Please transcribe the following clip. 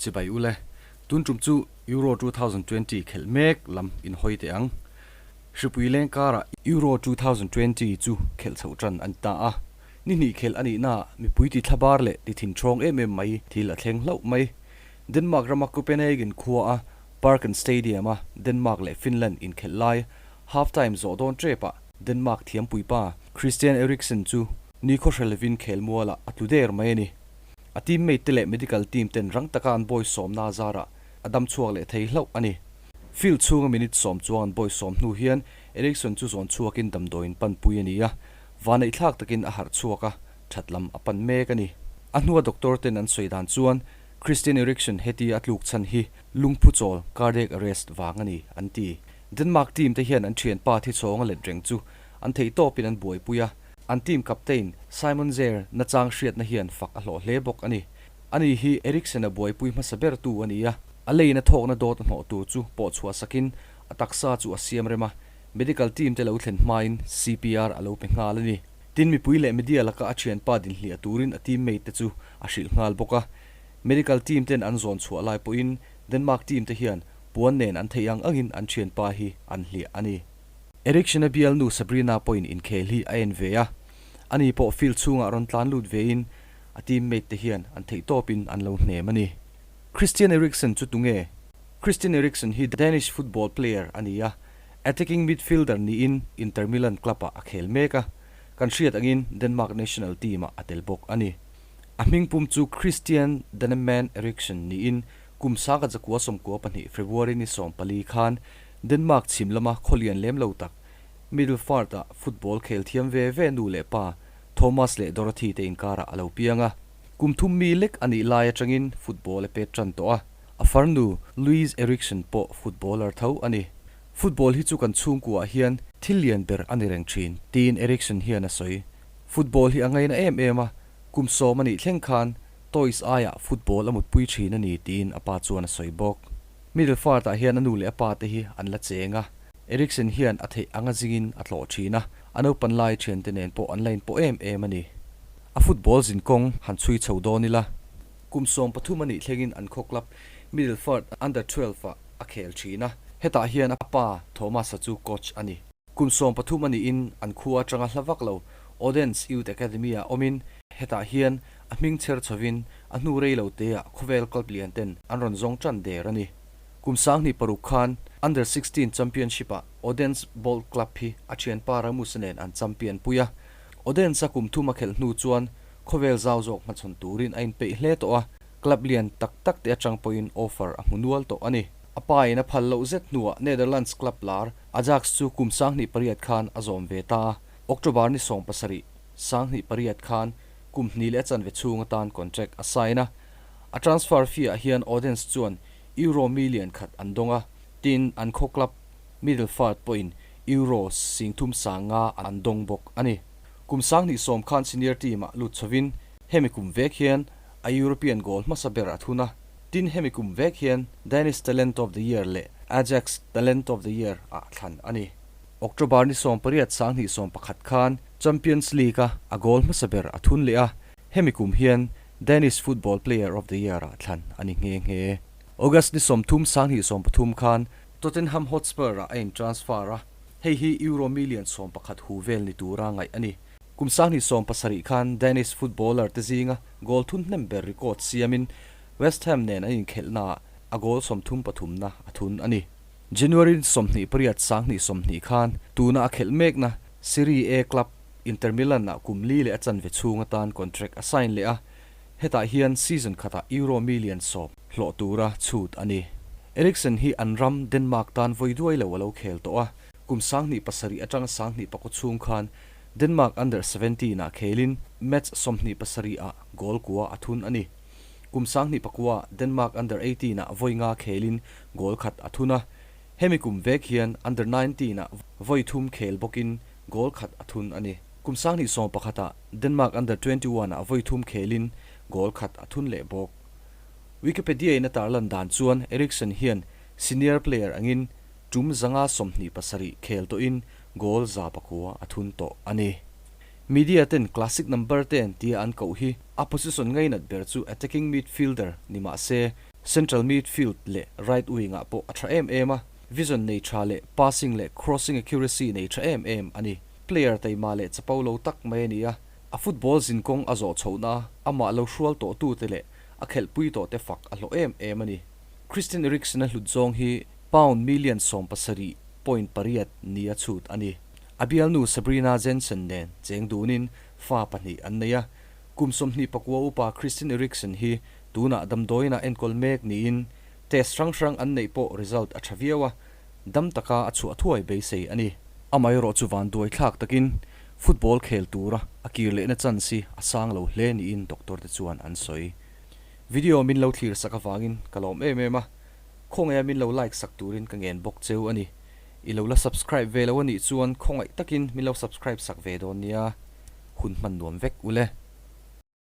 Chibai ule, tun tum chu Euro 2020 khelh mek lam in hawi teh ang. Hripui leng karah Euro 2020 chu khelh chhoh tan a ni ta a. Ni hnih khelh a nihnaah mipui ti thlabar leh ti thin ṭhawng em em mai thil a thleng hlauh mai. Denmark rama Copenhagen khua a Parken Stadium a Denmark leh Finland inkhelh lai half time zawh dawn ṭepah Denmark thiampuipa Christian Eriksen chu nikhaw hre lovin khelmualah a tlu der mai a ni. A teammate te leh medical team ten rang taka an bawi sawmna zarah a dam chhuak leh thei hlauh a ni. Field chhunga minute sawm chuang an bawi sawm hnu hian Eriksen chu zawn chhuakin damdawiin panpui a ni a, vaneihthlak takin a harh chhuak a, that lam a pan mek a ni. A hnua doctor ten an sawi dan chuan Christian Eriksen hetia a tluk chhan hi lungphu chawl, cardiac arrest, vang a ni, an ti. Denmark team te hian an thianpa thi chhawng a let reng chu an theihtawpin an buaipui a, An team captain Simon Kjaer nachang hriatna hian fak a hlawh hle bawk a ni. Ani hi Eriksen-a buaipui hmasa bertu a ni a, a leina thawkna dawt a hnawh tur chu pawh chhuah sakin a taksa chu a siam rem a, medical team te lo thlen hmain CPR a lo pe nghal a ni. Tin, mipui leh media laka a thianpa dinhliah turin a teammate te chu a hrilh nghal bawk a. Medical team ten an zawn chhuah lai pawhin Denmark team te hian puan nen an theih ang angin an thianpa hi an hliah a ni. Eriksen-a bialnu Sabrina pawhin inkhel hi a en ve a, ani pawh field chhungah rawn tlan lut vein a teammate te hian an theihtawpin an lo hnem a ni. Christian Eriksen chu tunge? Christian Eriksen hi Danish football player a ni a, attacking midfielder niin Inter Milan club-ah a khel mek a, kan hriat angin Denmark national team-ah a tel bawk a ni. A hmingpum chu Christian Daneman Eriksen niin kum sangkhat zakua sawmkua pahnih February ni sawmpali khan Denmark chhim lama khawlian lem lo tak Middelfart-ah football khel thiam ve ve nu leh pa Thomas leh Dorothy te inkarah a lo piang a. Kum thum mi lek a nih lai atangin football a pet tan tawh a, a farnu Louise Eriksen pawh footballer tho a ni. Football hi chu kan chhungkuaah hian thil lian ber a ni reng thin, tiin Eriksen hian a sawi. Football hi a ngaina em em a, kum sawm a nih thleng khan toys aiah football a mutpui thin a ni, tiin a pa chuan a sawi bawk. Middelfart-ah hian a nu leh a pa te hi an la cheng a, Eriksen hian a theih anga zingin a tlawh thin a, a naupan lai thiante nen pawh an la inpawh em em a ni. A football zinkawng han chhui chho dawn ila. Kum 13 a nih thlengin an khaw club Middelfart Under 12 ah a khel thin a, hetah hian a pa Thomas-a chu coach a ni. Kum 13 a nihin an khua atanga hla vak lo Odense Youth Academy-ah awmin hetah hian A hming chher chhovin a hnu rei lo teah khawvel club lian ten an rawn zawng tan der a ni. Kum 2006 khan Under 16 Championship-ah Odense Bold Club hi a thianpa Ramus nen an champion pui a. Odense-a kum thum a khelh hnu chuan khawvel zau zawk hmachhawn turin a inpeih hle tawh a, club lian tak tak te atang pawhin offer a hmu nual tawh a ni. A pa in a phal loh zet hnuah Netherlands club lar Ajax chu kum 2008 khan a zawm ve ta a, October ni 17, 2008 khan kum hnih leh a chanve chhung atan contract a sign a. A transfer fee ah hian Odense chuan Euro million khat an dawng a, tin an khaw club Middelfart pawhin Euro singthum sang nga an dawng bawk a ni. Kum 2010 khan senior team ah lut chhovin hemi kum vek hian a European goal hmasa ber a thun a, tin hemi kum vek hian Danish Talent of the Year leh Ajax Talent of the Year ah thlan a ni. October ni 18 2011 khan Champions League-a a goal hmasa ber a thun leh a, hemi kum hian Danish Football Player of the Year-ah thlan a ni nghe nghe. August ni 30 2013 khan Tottenham Hotspur-ah a in-transfer a, hei hi Euro million 11 hu vel ni tura ngaih a ni. Kum 2017 khan Danish footballer te zinga goal thun hnem ber record siamin West Ham nen an inkhelhnaah a goal 33na a thun a ni. January 28 2020 khan tuna a khelh mekna Serie A club Inter Milan-ah kum li leh a chanve chhung atan contract a sign leh a, hetah hian season khatah Euro million 10 hlawh tura chhut a ni. Eriksen hi an ram Denmark tan vawi duai lo a lo khel tawh a, kum 2007 atanga 2009 chhung khan Denmark Under 17 ah khelin match 27 ah goal kua a thun a ni. Kum 2009 Denmark Under 18 ah vawi nga khelin goal khat a thun a, hemi kum vek hian Under 19 ah vawi thum khel bawkin goal khat a thun a ni. Kum 2011 ah Denmark Under 21 ah vawi thum khelin goal khat a thun leh bawk. Wikipedia in a tarlan dan chuan Eriksen hian senior player angin tum 127 khel tawhin goal 109 a thun tawh a ni. Media ten classic number te an tia an koh hi a position ngainat ber chu attacking midfielder ni mah se. Central midfield leh right wing-ah pawh a tha em em a, vision nei tha leh passing leh crossing accuracy nei tha em em a ni. Player taima leh chapo lo tak mai a ni a, a football zinkawng a zawh chhohna a amah lo hrual tawhtute leh a khelhpui tawhte fak a hlawh em em a ni. Christian Eriksen-a hlut zawng hi pound million 17 point pariat nia chhut a ni. A bialnu Sabrina Jensen nen cheng dunin fa pahnih an nei a, kum 29 upa Christian Eriksen hi tunah damdawiinah enkawl mek niin test hrang hrang an neih pawh result a tha viau a, dam taka a chhuah thuai beisei a ni. Amaherawh chu vanduai thlak takin football khel tura a kir lehna chance hi a sang lo hle niin doctor te chuan an sawi. Video min lo thlir sak avangin ka lawm em em a, khawngaih a min lo like sak turin ka ngen bawk cheu a ni. I lo la subscribe ve lo a nih chuan khawngaih takin min lo subscribe sak ve dawn nia. Hun hman nuam vek ule.